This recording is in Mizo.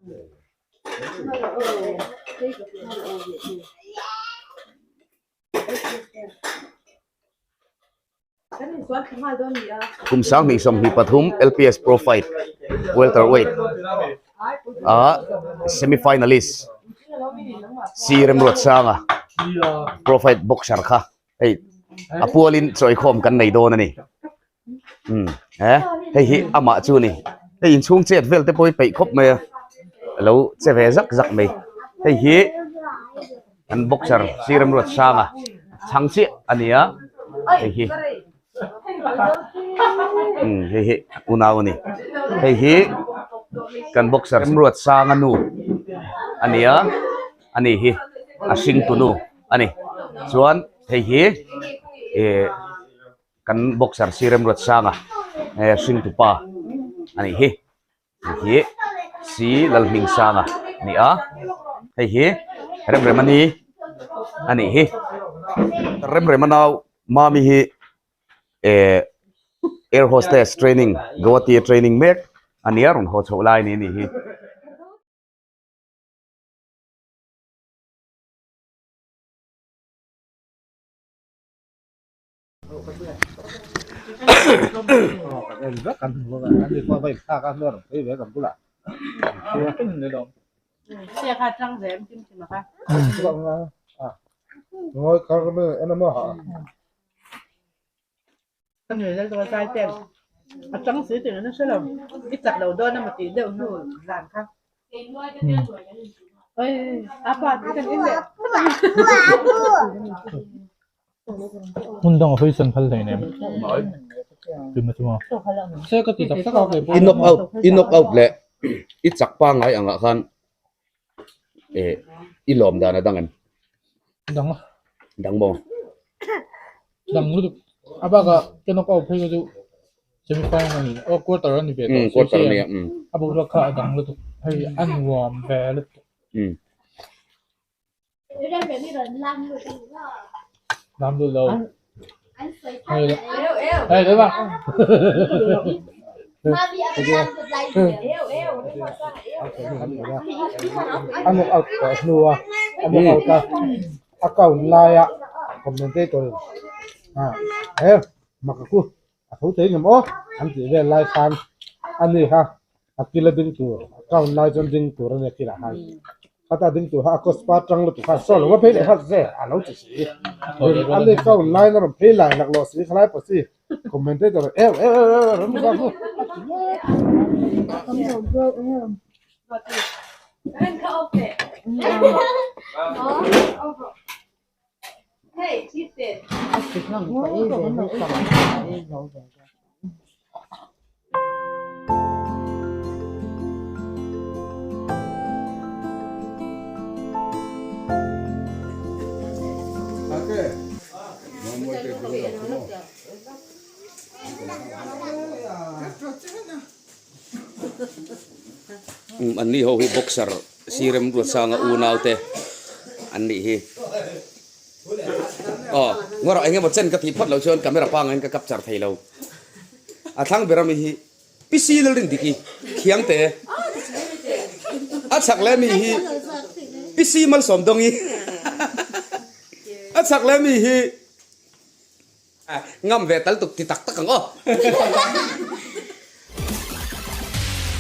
Kum 2023 LPS Pro Fight Welterweight ah semi finalist C Remruatsanga Pro Fight boxer kha hei a pualin chawikhawm kan nei dawn a ni. Umm he hei hi amah chu a ni hei inchhung chet vel te pawh hi peih khawp mai a alo che ve zak zak mai hei hi an boxer sir Remruatsanga chhang chiah a ni a hei hi umm hei hi unau a ni hei hi kan boxer Remruatsanga nu a ni a ani hi a hring tunu a ni chuan hei hi ih. Kan boxer si Remruatsanga eh hringtupa a nih hi hei hi si Lalhmingsanga a ni a hei hi Remremani a nih hi Remrema nau Mami hi eh air hostess training Guwahati a training mek a nia rawn haw chhoh lai a ni a nih hi. Hmun dang a hawi san phal hlei nem. Tuma chunga. Se ka ti tak tak a kei I knock out i knock out leh i chak pangngai angah khan eh i lawm dan a dang em? Dang a. Dang maw? Dang lutuk. A bakah ka knock out phei kha chu semi final a ni aw quarter a ni ve tawh. Quarter a ni a. A boruak kha a dang lutuk. Hei a nuam ve lutuk. Lam lut lo. Hei đấy ba. An knock out tawh hnu a, an knock out a, a count laia commentator in ah he mak a ku a tho thei ngem aw an tih vel lai khan a ni kha a kil a ding tur a count lai chuan ding tur a nia kilah khan khata ding tur kha a kawspa tang lutuk khan saw lo va phei leh kha ze a lo ti si a ni count lai na rawn phei lai laklawh si khalai pawh si commentator eu eu eu eu rawn ti chu An ni ho hi boxer Sirem Ruatsanga unau te an nih hi. Aw ngarawh eng emaw chen ka tih phawt loh chuan camera pangain ka capture thei lo. A thlang ber ami hi Pi Si Lalrindiki Khiangte a chhak leh mi hi Pi Si Malsawmdawngi a chhak leh mi hi Ngam ve tal tuk ti tak tak ang aw.